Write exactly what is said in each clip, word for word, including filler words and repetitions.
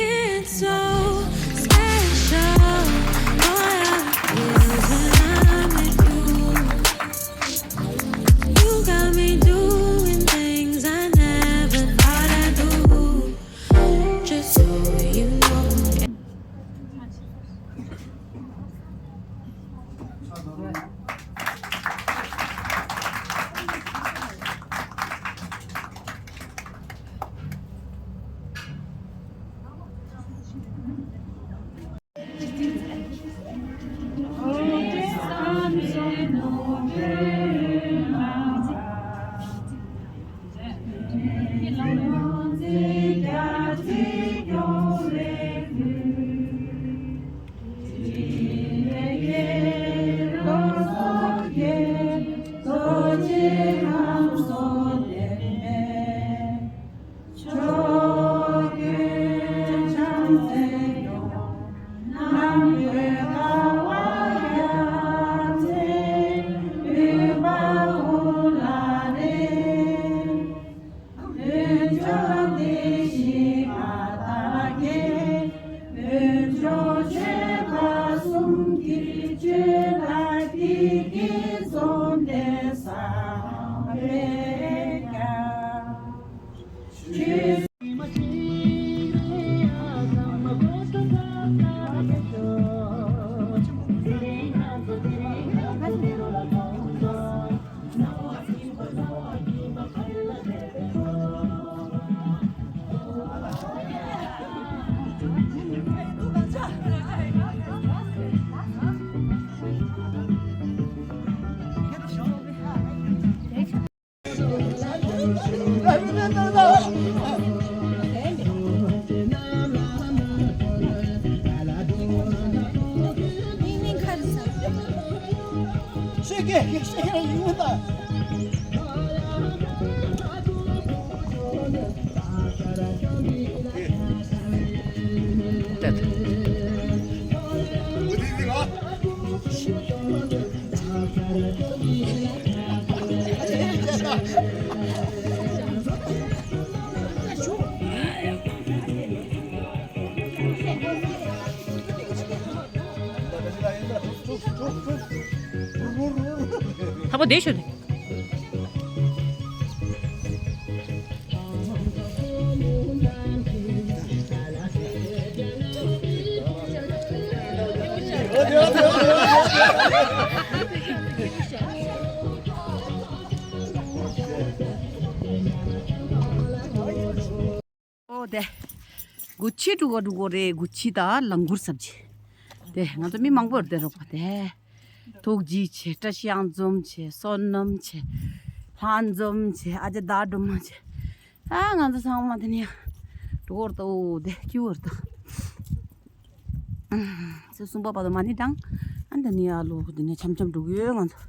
It's so special, boy, I feel when I'm with you. You got me doing things I never thought I'd do. Just so you know. ལྷག་པ་བསྡད་ཤོག་དེ། ཨོ་དེ། དགུ་ཕྱི་འགྲོ་གི་འགྲོ་གི་རེད། དགུ་ཕྱི་ད་ལ་གུར་ཟབ་ཅི། དེ་ང་ཚོ་མི་མང་པོ་ཡོད་དེ་རོགས་པ་དེ། ཐུགས་རྗེ་ཆེ། བཀྲ་ཤིས་ཨང་འཛོམས་ཆེ། བསོད་ནམས་ཆེ། ལྷ་འཛོམས་ཆེ། ཨ་ཅེ་ད་སྒྲོལ་མ་ཆེ། ཨ་ང་ཚོ་ཚང་མ་དེ་ནས་འགྲོ་གི་རེད་ད། ཨོ་དེ་སྐྱིད་པོ་རེད་ད། ཚེས་གསུམ་པ་བར་དུ་མ་ཎི་བགྲང་། ཨ་འདི་ནས་ཨ་ལོ་འདི་ནས་འཆམ་འཆམ་འགྲོ་གི་ཡོད། ང་ཚོ་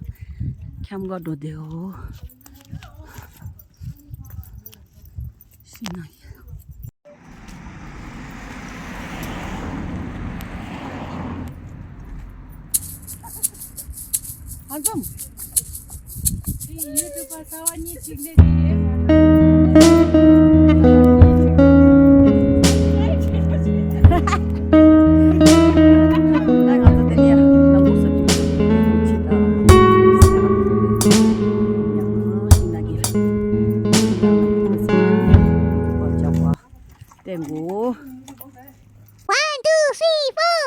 འཁྱམ་ག་འགྲོ་བསྡད་ཡོད། ཤི་ན་ཡིན། ཨ་འཛོམས། དེ་ཡུ་ཊུབ་པ་རྩ་བ་ཉིད་གཅིག་ལས་དེ་ཡོད་མ་རེད། ད་ང་ཚོ་དེ་ནས་ལམ་བུ་སོགས་ཀྱི་ཆེད་དུ་ཡང་ཤིང་ནགས་ཀྱི་བར་བཅག་པ་བསྟན་དགོས། One, two, three, four.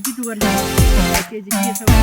ཀྱི་དུ་བར་ལ་སྐད་ཅིག་སྐད་ཚ་བ།